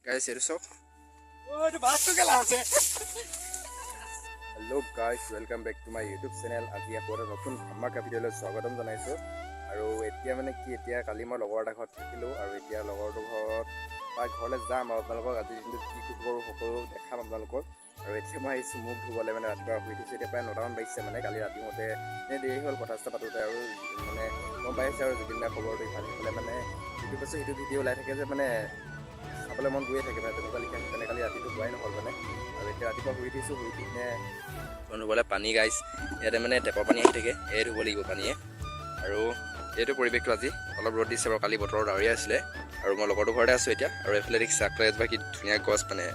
গাইছ, এইটো চাওক। আছে। Hello guys, welcome back to my YouTube channel. আজি আকৌ এটা নতুন ধামাকা ভিডিঅ'লৈ স্বাগতম জনাইছোঁ। আৰু এতিয়া মানে কি, এতিয়া কালি মই লগৰ এটা ঘৰত থাকিলোঁ আৰু এতিয়া লগৰটোৰ ঘৰত বা ঘৰলৈ যাম আৰু আপোনালোকক আজিৰ দিনটোত কি কি কৰোঁ সকলো দেখাম আপোনালোকক। আৰু এতিয়া মই আহিছোঁ মুখ ধুবলৈ, মানে ৰাতিপুৱা শুই উঠিছোঁ, এতিয়া প্ৰায় 9টামান বাজিছে। মানে কালি ৰাতি মতে এনেই দেৰি হ'ল কথা চথা পাতোঁতে। আৰু মানে গম পাইছে আৰু জুবিন দাৰ খবৰটো ইফালে সিফালে, মানে ইটো পাছত সিটো ভিডিঅ' ওলাই থাকে যে মানে চাবলৈ মন গৈয়ে থাকে, মানে তেনেকুৱা লিখা। সেইকাৰণে কালি ৰাতিটো শুৱাই নহ'ল মানে। আৰু এতিয়া ৰাতিপুৱা শুই উঠিছোঁ, শুই উঠি কিনে ধুবলৈ পানী গাইছ, ইয়াতে মানে টেপৰ পানী আহি থাকে, এই ধুব লাগিব পানীয়ে। আৰু এইটো পৰিৱেশটো, আজি অলপ ৰ'দ দিছে বাৰু, কালি বতৰ ডাৱৰীয়া আছিলে। আৰু মই লগৰটোৰ ঘৰতে আছোঁ এতিয়া। আৰু এইফালে দেখিছে আগফালে এজোপা কি ধুনীয়া গছ, মানে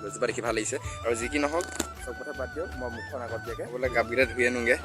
গছজোপা দেখি ভাল লাগিছে। আৰু যি কি নহওক, চব কথা বাদ দিয়ক, মই মুখখন আগতীয়াকৈ বোলে কাপকেইটা ধুই আনোগৈ।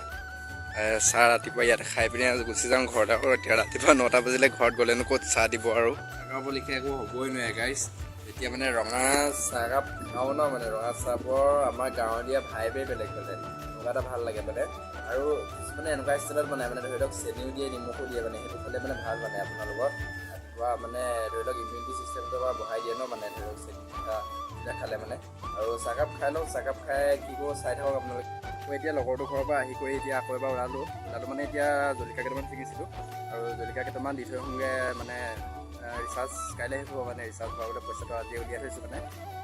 চাহ ৰাতিপুৱা ইয়াতে খাই পিনে গুচি যাওঁ ঘৰত। আৰু এতিয়া ৰাতিপুৱা 9টা বাজিলে, ঘৰত গ'লেনো ক'ত চাহ দিব? আৰু চাহকাপ লিখে একো হ'বই নোৱাৰে গাইছ। এতিয়া মানে ৰঙা চাহকাপ খাওঁ ন, মানে ৰঙা চাহৰ আমাৰ গাঁৱলীয়া ভাইবেই বেলেগ, মানে এনেকুৱা এটা ভাল লাগে মানে। আৰু কিছুমানে এনেকুৱা ষ্টাইলত বনায়, মানে ধৰি লওক চেনিও দিয়ে, নিমখো দিয়ে, মানে সেইটো খালে মানে ভাল, মানে আপোনালোকৰ ৰাতিপুৱা মানে ধৰি লওক ইমিউনিটি চিষ্টেমটো এবাৰ বঢ়াই দিয়ে ন, মানে ধৰি লওক চেনি পিঠা এইবিলাক খালে মানে। আৰু চাহকাপ খাই লওঁ, চাহকাপ খাই কি কৰোঁ চাই থাকক আপোনালোকে। মই এতিয়া লগৰটোৰ ঘৰৰ পৰা আহি কৰি এতিয়া আকৌ এবাৰ ওলালোঁ। ওলালোঁ মানে এতিয়া জলকীয়া কেইটামান ছিঙিছিলোঁ আৰু জলকীয়া কেইটামান দি থৈ আহোঁগৈ। মানে ৰিচাৰ্জ কাইলৈ শেষ হ'ব, মানে ৰিচাৰ্জ ভৰাবলৈ পইচাটো আজি উলিয়াই থৈছোঁ। মানে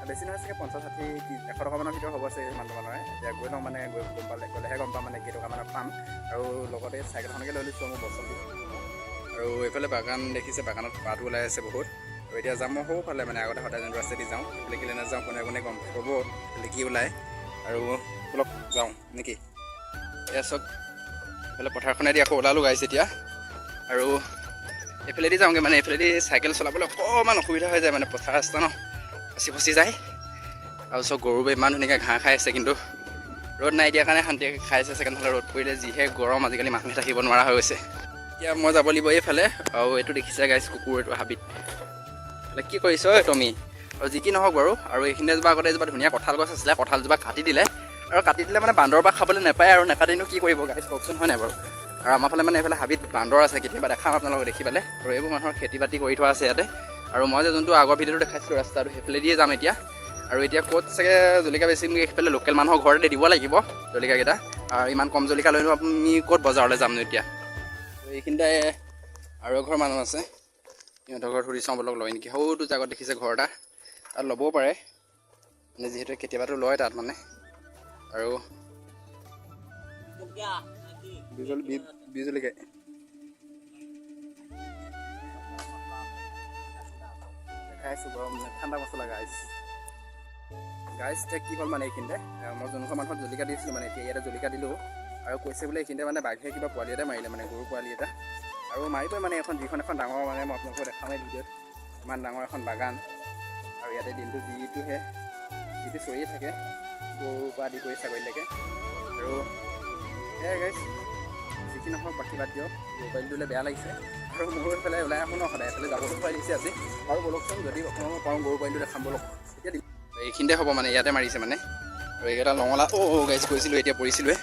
বেছি নহয় চাগে, 50, 60 কি 100 টকামানৰ ভিতৰত হ'ব চাগে সিমানটো মানৰে। এতিয়া গৈ লওঁ, মানে গৈ গম পালে, গ'লেহে গম পাম মানে কেইটকামানত পাম। আৰু লগতে চাইকেলখনকে লৈ লৈছোঁ মোৰ বছৰ। আৰু এইফালে বাগান দেখিছে, বাগানত পাতো ওলাই আছে বহুত। আৰু এতিয়া যাম মই সৌফালে, মানে আগতে সদায় যোনটো ৰাস্তাদি যাওঁ সেইফালে। কেলৈ নাযাওঁ, কোনে কোনে গম পাব সেইফালে কি ওলায়। আৰু অলপ যাওঁ নেকি? এয়া চাওক, এইফালে পথাৰখনেদি আকৌ ওলালোঁ গাইছ এতিয়া। আৰু এইফালেদি যাওঁগৈ, মানে এইফালেদি চাইকেল চলাবলৈ অকণমান অসুবিধা হৈ যায়, মানে পথাৰ ৰাস্তা ন, ফচি ফচি যায়। আৰু চব গৰুবোৰ ইমান ধুনীয়াকৈ ঘাঁহ খাই আছে, কিন্তু ৰ'দ নাই দিয়াৰ কাৰণে শান্তিয়ে খাই আছে চাগে, নহ'লে ৰ'দ পৰিলে যিহে গৰম আজিকালি মানুহে থাকিব নোৱাৰা হৈ গৈছে। এতিয়া মই যাব লাগিব এইফালে। আৰু এইটো দেখিছে গাইছ, কুকুৰ এইটো হাবিত। এইফালে কি কৰিছ ঐ তুমি? আৰু যি কি নহওক বাৰু, আৰু এইখিনি এজোপা আগতে এজোপা ধুনীয়া কঁঠাল গছ আছিলে, কঁঠালজোপা কাটি দিলে। আৰু কাটি দিলে মানে বান্দৰৰ পৰা খাবলৈ নাপায়, আৰু নাকাটিনো কি কৰিব গাইছ, কওকচোন, হয় নাই বাৰু? আৰু আমাৰ ফালে মানে এইফালে হাবিত বান্দৰ আছে, কেতিয়াবা দেখাম আপোনালোকক দেখি পালে। আৰু এইবোৰ মানুহৰ খেতি বাতি কৰি থোৱা আছে ইয়াতে। আৰু মই যে যোনটো আগৰ ভিডিঅ'টো দেখাইছিলোঁ ৰাস্তাটো, সেইফালে দিয়ে যাম এতিয়া। আৰু এতিয়া ক'ত চাগে জলকীয়া বেচিমগৈ, সেইফালে লোকেল মানুহৰ ঘৰতে দিব লাগিব জলকীয়াকেইটা। আৰু ইমান কম জলকীয়া লৈনো আপুনি ক'ত বজাৰলৈ যামনো এতিয়া? এইখিনিতে আৰু এঘৰ মানুহ আছে, সিহঁতৰ ঘৰত সুধি চাওঁ বলক, লয় নেকি। সৰুটো জাগত দেখিছে ঘৰ এটা, তাত ল'বও পাৰে, মানে যিহেতু কেতিয়াবাতো লয় তাত মানে। আৰু বিজুলীকে দেখাইছোঁ, গৰম ঠাণ্ডা মছলা গাইছ। গাইছ, এতিয়া কি হ'ল মানে এইখিনিতে মই যোনঘৰ মানুহক জলকীয়া দিছিলোঁ, মানে এতিয়া ইয়াতে জলকীয়া দিলোঁ আৰু কৈছে বোলে এইখিনিতে মানে বাঘে কিবা পোৱালি এটা মাৰিলে, মানে গৰু পোৱালি এটা। আৰু মাৰিবই, মানে এখন যিখন এখন ডাঙৰ, মানে মই আপোনালোকক দেখামেই ভিডিঅ'ত, ইমান ডাঙৰ এখন বাগান। আৰু ইয়াতে দিনটো যিটোহে যিটো চৰিয়ে থাকে, গৰুৰ পৰা আদি কৰি ছাগলীলৈকে। আৰু সেয়াই গাইছ, যি কি নহওক, বাকী বাদ দিয়ক, গৰু পোৱালিটোলৈ বেয়া লাগিছে। আৰু মোৰো এইফালে ওলাই আহোঁ ন সদায়, এইফালে যাবলৈ ভয় লাগিছে আজি। আৰু ব'লকচোন, যদি অকণমান মই পাৰোঁ গৰু পোৱালিটো দেখাম ব'লক। এতিয়া এইখিনিতে হ'ব, মানে ইয়াতে মাৰিছে মানে। আৰু এইকেইটা লঙলা। অ' অ' গাইছ, গৈছিলোঁ, এতিয়া পৰিছিলোঁৱে।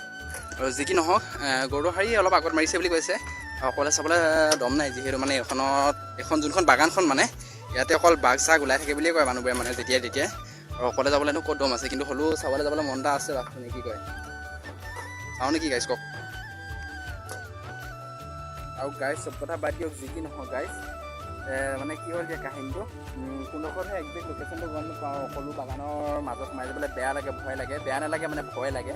আৰু যি কি নহওক, গৰু শাৰী অলপ আগত মাৰিছে বুলি কৈছে। আৰু অকলে চাবলৈ দম নাই, যিহেতু মানে এইখনত এইখন যোনখন বাগানখন, মানে ইয়াতে অকল বাঘ চাঘ ওলাই থাকে বুলিয়ে কয় মানুহবোৰে, মানে যেতিয়াই তেতিয়াই। আৰু অকলে যাবলৈনো ক'ত দম আছে? কিন্তু হ'লেও চাবলৈ যাবলৈ মন এটা আছে। বাঘটো কি কয়, চাওঁ নেকি গাইছ, কওক। আৰু গাইছ, চব কথা বাদ দিয়ক, যি কি নহওক গাইছ, মানে কি হ'ল এতিয়া কাহিনীটো, কোনডোখৰতহে একজেক্ট লোকেশ্যনটো গম নাপাওঁ। সকলো বাগানৰ মাজত সোমাই যাবলৈ বেয়া লাগে, ভয় লাগে, বেয়া নালাগে মানে ভয় লাগে।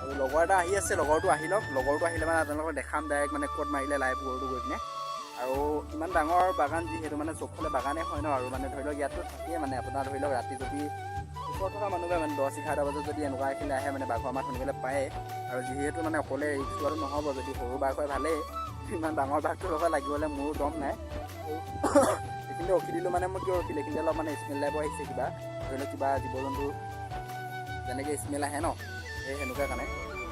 আৰু লগৰ এটা আহি আছে, লগৰটো আহি লওক। লগৰটো আহিলে মানে আপোনালোকক দেখাম ডাইৰেক্ট, মানে ক'ত মাৰিলে লাইভ গৰুটো গৈ পিনে। আৰু ইমান ডাঙৰ বাগান যিহেতু, মানে চবফালে বাগানেই হয় ন। আৰু মানে ধৰি লওক ইয়াততো থাকেই, মানে আপোনাৰ ধৰি লওক ৰাতি যদি ওচৰত থকা মানুহে মানে 10, 11 বজাত যদি এনেকুৱা এইখিনি আহে, মানে বাঘৰ মাত শুনিবলৈ পায়ে। আৰু যিহেতু মানে অকলে ৰিস্ক লোৱাটো নহ'ব, যদি সৰু বাঘ হয় ভালেই, ইমান ডাঙৰ বাঘটোৰ লগত লাগিবলৈ মোৰো দম নাই। এইখিনিতে ৰখি দিলোঁ, মানে মই কিয় ৰখিলোঁ, এইখিনিতে অলপ মানে স্মেল টাইপৰ আহিছে কিবা, ধৰি লওক কিবা জীৱ জন্তু যেনেকৈ স্মেল আহে ন, সেই সেনেকুৱা কাৰণে।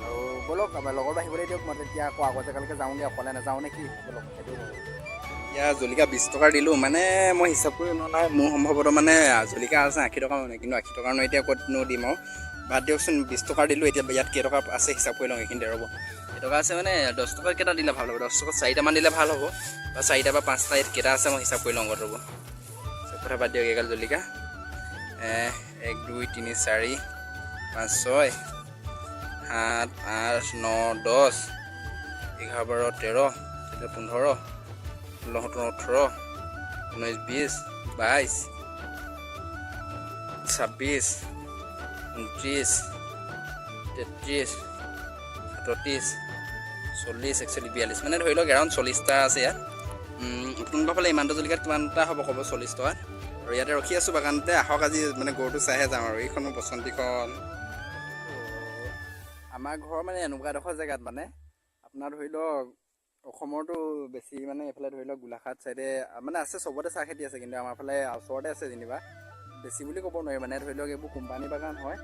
আৰু ব'লক, আমাৰ লগৰটো আহিবলৈ দিয়ক, মই তেতিয়া আকৌ আগৰ জেগালৈকে যাওঁগৈ, অকলে নাযাওঁ নে কি? ব'লক, সেইটো কৰোঁ। এতিয়া জলকীয়া 20 টকাৰ দিলোঁ, মানে মই হিচাপ কৰি লোৱা নাই। মোৰ সম্ভৱতঃ মানে জলকীয়া আছে 80 টকা মানে, কিন্তু 80 টকাৰনো এতিয়া ক'তনো দিম? আৰু বাদ দিয়কচোন, 20 টকাৰ দিলোঁ। এতিয়া ইয়াত কেইটকা আছে হিচাপ কৰি লওঁ এইখিনিতে, ৰ'ব। কেইটকা আছে, মানে 10 টকা কেইটা দিলে ভাল হ'ব? 10 টকাত চাৰিটামান দিলে ভাল হ'ব, বা চাৰিটা বা পাঁচটা। ইয়াত কেইটা আছে মই হিচাপ কৰি লওঁ আগত, ৰ'ব। চব কথা বাদ দিয়ক, এইগাল জলকীয়া 1 2 3 4 5 6 7 8 9 10 11 12 13 14 15 16 17 18 19 20 22 26 29 33 37 40 41 42, মানে ধৰি লওক এৰাউণ্ড 40টা আছে ইয়াত। আপোনালোকৰ ফালে ইমানটো জলকীয়াত কিমানটা হ'ব ক'ব 40 টকাত। আৰু ইয়াতে ৰখি আছোঁ বাগানতে, আহক আজি মানে গৰুটো চাইহে যাওঁ। আৰু এইখন মোৰ বসন্তীখন। আমাৰ ঘৰ মানে এনেকুৱা এডোখৰ জেগাত, মানে আপোনাৰ ধৰি লওক অসমৰতো বেছি মানে এইফালে ধৰি লওক গোলাঘাট চাইডে মানে আছে, চবতে চাহ খেতি আছে, কিন্তু আমাৰ ফালে ওচৰতে আছে যেনিবা, বেছি বুলি ক'ব নোৱাৰি। মানে ধৰি লওক এইবোৰ কোম্পানী বাগান হয়।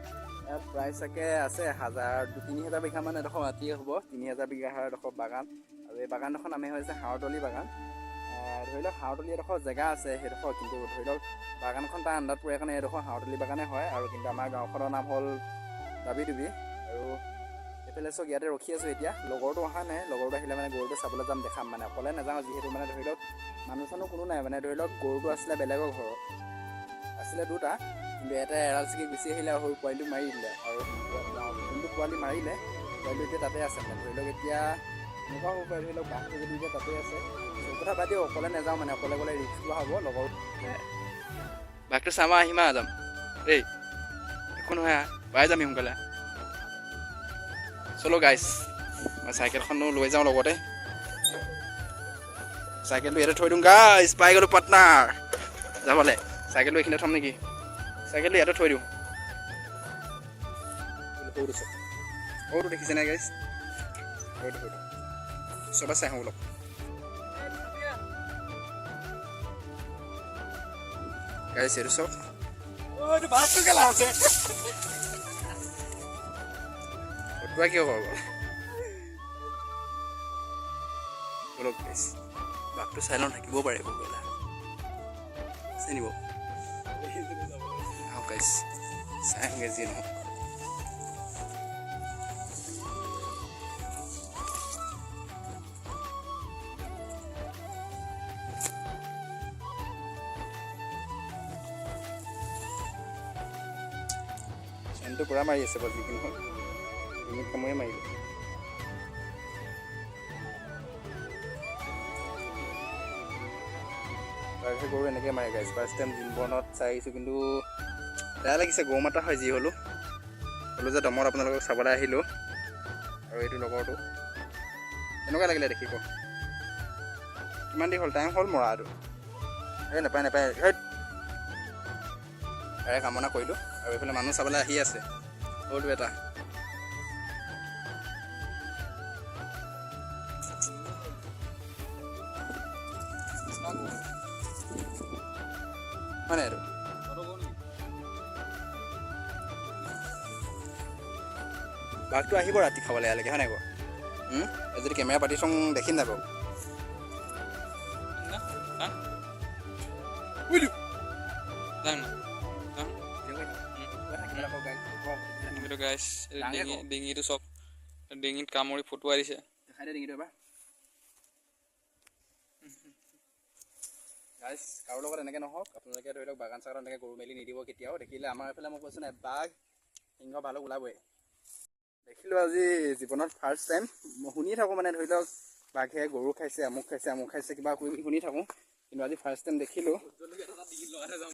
ইয়াত প্ৰায় চাগে আছে হাজাৰ 2-3 হাজাৰ বিঘামান এডোখৰ মাটিয়ে হ'ব, 3 হাজাৰ বিঘাৰ এডোখৰ বাগান। আৰু এই বাগানডোখৰ নামেই হৈছে হাওতলি বাগান। ধৰি লওক হাওতলি এডোখৰ জেগা আছে সেইডোখৰ, কিন্তু ধৰি লওক বাগানখন তাৰ আণ্ডাৰত পৰে কাৰণে এইডোখৰ হাওতলি বাগানে হয়। আৰু কিন্তু আমাৰ গাঁওখনৰ নাম হ'ল দাবিডুবি। আৰু এইফালে চব ইয়াতে ৰখি আছোঁ এতিয়া, লগৰটো অহা নাই। লগৰটো আহিলে মানে গৰুটো চাবলৈ যাম, দেখাম। মানে অকলে নাযাওঁ, যিহেতু মানে ধৰি লওক মানুহ চানুহ কোনো নাই। মানে ধৰি লওক গৰুটো আছিলে বেলেগৰ ঘৰৰ, আছিলে দুটা, কিন্তু এটা এৰাল ছিগি গুচি আহিলে আৰু সৰু পোৱালিটো মাৰি দিলে। আৰু যোনটো পোৱালি মাৰিলে, পোৱালিটো এতিয়া তাতে আছে। মানে ধৰি লওক এতিয়া এনেকুৱা হ'ব পাৰে, ধৰি লওক বাঘটো যদি এতিয়া তাতে আছে, চব কথা বাদ দিয়ক, অকলে নাযাওঁ। মানে অকলে গ'লে ৰিস্ক লোৱা হ'ব। লগৰ বাঘটো চাম, আহিম আৰু যাম। এই একো নহয়, পাই যাম সোনকালে। চলো গাইছ, মই চাইকেলখনো লৈ যাওঁ লগতে। চাইকেলটো ইয়াতে থৈ দিওঁ। গাইছ, পাই গ'লো পাৰ্টনাৰ যাবলৈ। চাইকেলটো এইখিনিতে থ'ম নেকি? চাইকেলটো ইয়াতে থৈ দিওঁ। সৰুটো চাওক, সৰুটো দেখিছে নাই গাইছ? সৰুটো, সৰুটো চবে চাই আহোঁ অলপ। গাইছ, এইটো চাওক। বাছটো কেলা আছে। ফটোৱা কিয় কৰিব? ব'লক গাইছ, বাঘটো চাই লওঁ, থাকিব পাৰে কেলা চিনিব। আহক গাইছ, চাই আহোঁগৈ যি নহওক। চেনটো পূৰা মাৰি আছে বাৰু, যি নহওক ডিঙিত কামুৰিয়ে মাৰিলে। বাঘে গৰু এনেকৈ মাৰে গাইছ। ফাৰ্ষ্ট টাইম জীৱনত চাই আহিছোঁ, কিন্তু বেয়া লাগিছে। গৰু মাতা হয় যি হ'লেও, ক'লোঁ যে দমত আপোনালোকক চাবলৈ আহিলোঁ। আৰু এইটো লগৰটো কেনেকুৱা লাগিলে দেখি কওক। কিমান দেৰি হ'ল? টাইম হ'ল মৰা এইটো। এই নাপায় নাপায়, হেইত। তাৰে কামনা কৰিলোঁ। আৰু এইফালে মানুহ চাবলৈ আহি আছে। সৰুটো এটা হয় নাই এইটো? বাঘটো আহিব ৰাতি খাবলৈ ইয়ালৈকে, হয় নাই বাৰু? যদি কেমেৰা পাতি থওঁ দেখিম নাই বাৰু? না না। বুজিলো। যাম না যাম। এইটো গাইছ, ডাঙৰে ডিঙি ক। ডিঙিটো চব ডিঙিত কামুৰি ফুটুৱাই দিছে। দেখাই দে ডিঙিটো এবাৰ। গাইছ, কাৰো লগত এনেকৈ নহওক। আপোনালোকে ধৰি লওক বাগান চাগানত এনেকৈ গৰু মেলি নিদিব কেতিয়াও। দেখিলে আমাৰ এইফালে মই কৈছোঁ নাই, বাঘ, সিংহ, ভালুক ওলাবই। দেখিলোঁ আজি জীৱনত ফাৰ্ষ্ট টাইম। মই শুনি থাকোঁ, মানে ধৰি লওক বাঘে গৰু খাইছে, আমুক খাইছে, আমুক খাইছে, কিবা কৰি শুনি থাকোঁ, কিন্তু আজি ফাৰ্ষ্ট টাইম দেখিলোঁ।